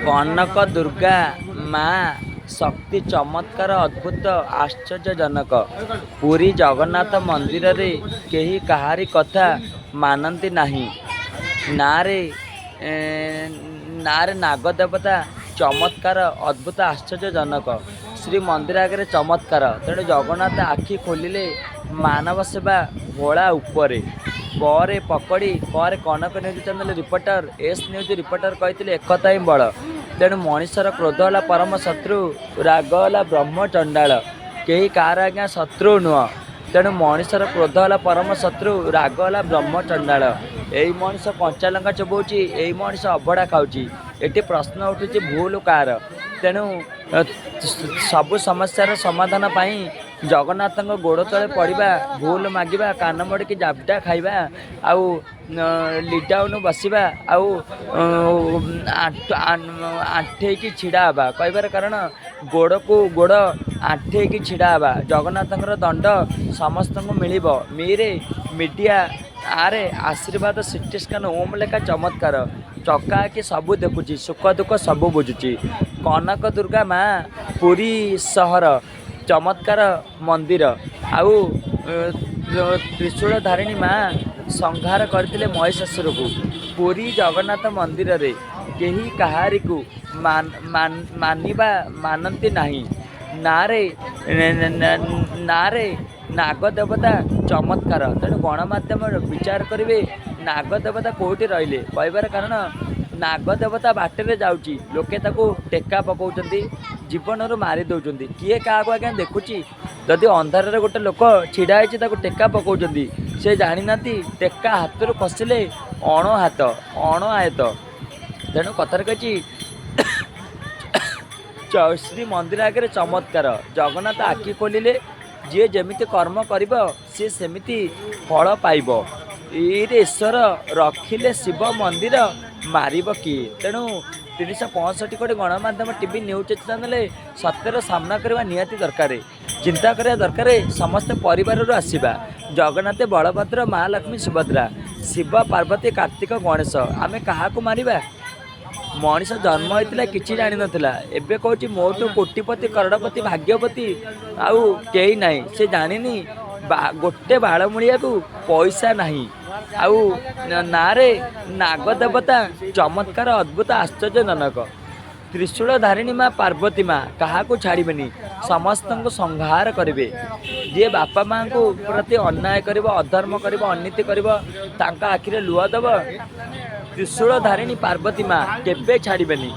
କନକ ଦୁର୍ଗା ମା ଶକ୍ତି ଚମତ୍କାର, ଅଦ୍ଭୁତ, ଆଶ୍ଚର୍ଯ୍ୟଜନକ। ପୁରୀ ଜଗନ୍ନାଥ ମନ୍ଦିରରେ କେହି କାହାରି କଥା ମାନନ୍ତି ନାହିଁ। ନାଁରେ ନାଁରେ ନାଗଦେବତା ଚମତ୍କାର, ଅଦ୍ଭୁତ, ଆଶ୍ଚର୍ଯ୍ୟଜନକ। ଶ୍ରୀମନ୍ଦିର ଆଗରେ ଚମତ୍କାର। ତେଣୁ ଜଗନ୍ନାଥ ଆଖି ଖୋଲିଲେ ମାନବ ସେବା ଭୋଳା ଉପରେ। ପରେ ପକଡ଼ି ପରେ Kanak news channel reporter S news reporter କହିଥିଲେ, ଏକତା ହିଁ ବଳ। ତେଣୁ ମଣିଷର କ୍ରୋଧ ହେଲା ପରମ ଶତ୍ରୁ, ରାଗ ହେଲା ବ୍ରହ୍ମଚଣ୍ଡାଳ। କେହି କାହାର ଆଜ୍ଞା ଶତ୍ରୁ ନୁହଁ। ତେଣୁ ମଣିଷର କ୍ରୋଧ ହେଲା ପରମ ଶତ୍ରୁ, ରାଗ ହେଲା ବ୍ରହ୍ମଚଣ୍ଡାଳ। ଏଇ ମଣିଷ କଞ୍ଚା ଲଙ୍କା ଚୋବଉଛି, ଏଇ ମଣିଷ ଅବଢ଼ା ଖାଉଛି। ଏଠି ପ୍ରଶ୍ନ ଉଠୁଛି, ଭୁଲ କାହାର? ତେଣୁ ସବୁ ସମସ୍ୟାର ସମାଧାନ ପାଇଁ ଜଗନ୍ନାଥଙ୍କ ଗୋଡ଼ ତଳେ ପଡ଼ିବା, ଭୁଲ ମାଗିବା, କାନ ମୋଡ଼ିକି ଜାବଡ଼ା ଖାଇବା, ଆଉ ଲିଡାଉନ ବସିବା, ଆଉ ଆଣ୍ଠେଇକି ଛିଡ଼ା ହେବା। କହିବାର କାରଣ, ଗୋଡ଼କୁ ଗୋଡ଼ ଆଣ୍ଠେଇକି ଛିଡ଼ା ହେବା। ଜଗନ୍ନାଥଙ୍କର ଦଣ୍ଡ ସମସ୍ତଙ୍କୁ ମିଳିବ। ମିରେ ମିଡ଼ିଆ ଆରେ ଆଶୀର୍ବାଦ, ସିଟି ସ୍କାନ୍, ଓମ୍ ଲେଖା ଚମତ୍କାର। ଚକା ଆଖି ସବୁ ଦେଖୁଛି, ସୁଖ ଦୁଃଖ ସବୁ ବୁଝୁଛି। କନକ ଦୁର୍ଗା ମା ପୁରୀ ସହର ଚମତ୍କାର ମନ୍ଦିର। ଆଉ ତ୍ରିଶୂଳ ଧାରିଣୀ ମା ସଂହାର କରିଥିଲେ ମହିଷାସୁରକୁ। ପୁରୀ ଜଗନ୍ନାଥ ମନ୍ଦିରରେ କେହି କାହାରିକୁ ମାନିବା ମାନନ୍ତି ନାହିଁ। ନାଁରେ ନାଁରେ ନାଗଦେବତା ଚମତ୍କାର। ତେଣୁ ଗଣମାଧ୍ୟମ ବିଚାର କରିବେ, ନାଗଦେବତା କେଉଁଠି ରହିଲେ? କହିବାର କାରଣ, ନାଗଦେବତା ବାଟରେ ଯାଉଛି, ଲୋକେ ତାକୁ ଟେକା ପକାଉଛନ୍ତି, ଜୀବନରୁ ମାରି ଦେଉଛନ୍ତି। କିଏ କାହାକୁ ଆଜ୍ଞା ଦେଖୁଛି? ଯଦି ଅନ୍ଧାରରେ ଗୋଟେ ଲୋକ ଛିଡ଼ା ହେଇଛି, ତାକୁ ଟେକା ପକାଉଛନ୍ତି। ସେ ଜାଣିନାହାନ୍ତି, ଟେକା ହାତରୁ ଖସିଲେ ଅଣ ହାତ ଅଣ ଆୟତ। ତେଣୁ କଥାରେ କହିଛି, ଶ୍ରୀ ମନ୍ଦିର ଆଗରେ ଚମତ୍କାର। ଜଗନ୍ନାଥ ଆଖି ଖୋଲିଲେ ଯିଏ ଯେମିତି କର୍ମ କରିବ, ସିଏ ସେମିତି ଫଳ ପାଇବ। ଏଇରେ ଈଶ୍ୱର ରଖିଲେ ଶିବ ମନ୍ଦିର ମାରିବ କିଏ? ତେଣୁ 365 କୋଟି ଗଣମାଧ୍ୟମ, ଟିଭି ନ୍ୟୁଜ୍ ଚ୍ୟାନେଲ୍ ସତ୍ୟର ସାମ୍ନା କରିବା ନିହାତି ଦରକାର, ଚିନ୍ତା କରିବା ଦରକାର। ସମସ୍ତେ ପରିବାରରୁ ଆସିବା। ଜଗନ୍ନାଥ, ବଳଭଦ୍ର, ମା ଲକ୍ଷ୍ମୀ, ସୁଭଦ୍ରା, ଶିବ, ପାର୍ବତୀ, କାର୍ତ୍ତିକ, ଗଣେଶ। ଆମେ କାହାକୁ ମାରିବା? ମଣିଷ ଜନ୍ମ ହେଇଥିଲା, କିଛି ଜାଣିନଥିଲା। ଏବେ କହୁଛି, ମୋଠୁ କୋଟିପତି, କରୋଡ଼ପତି, ଭାଗ୍ୟପତି ଆଉ କେହି ନାହିଁ। ସେ ଜାଣିନି ଗୋଟେ ବାଳମୂଳିଆକୁ ପଇସା ନାହିଁ। ଆଉ ନାଁରେ ନାଗଦେବତା ଚମତ୍କାର, ଅଦ୍ଭୁତ, ଆଶ୍ଚର୍ଯ୍ୟଜନକ। ତ୍ରିଶୂଳ ଧାରିଣୀ ମା ପାର୍ବତୀ ମା କାହାକୁ ଛାଡ଼ିବେନି, ସମସ୍ତଙ୍କୁ ସଂହାର କରିବେ। ଯିଏ ବାପା ମାଆଙ୍କୁ ପ୍ରତି ଅନ୍ୟାୟ କରିବ, ଅଧର୍ମ କରିବ, ଅନୀତି କରିବ, ତାଙ୍କ ଆଖିରେ ଲୁହ ଦେବ, ତ୍ରିଶୂଳ ଧାରିଣୀ ପାର୍ବତୀ ମା କେବେ ଛାଡ଼ିବେନି।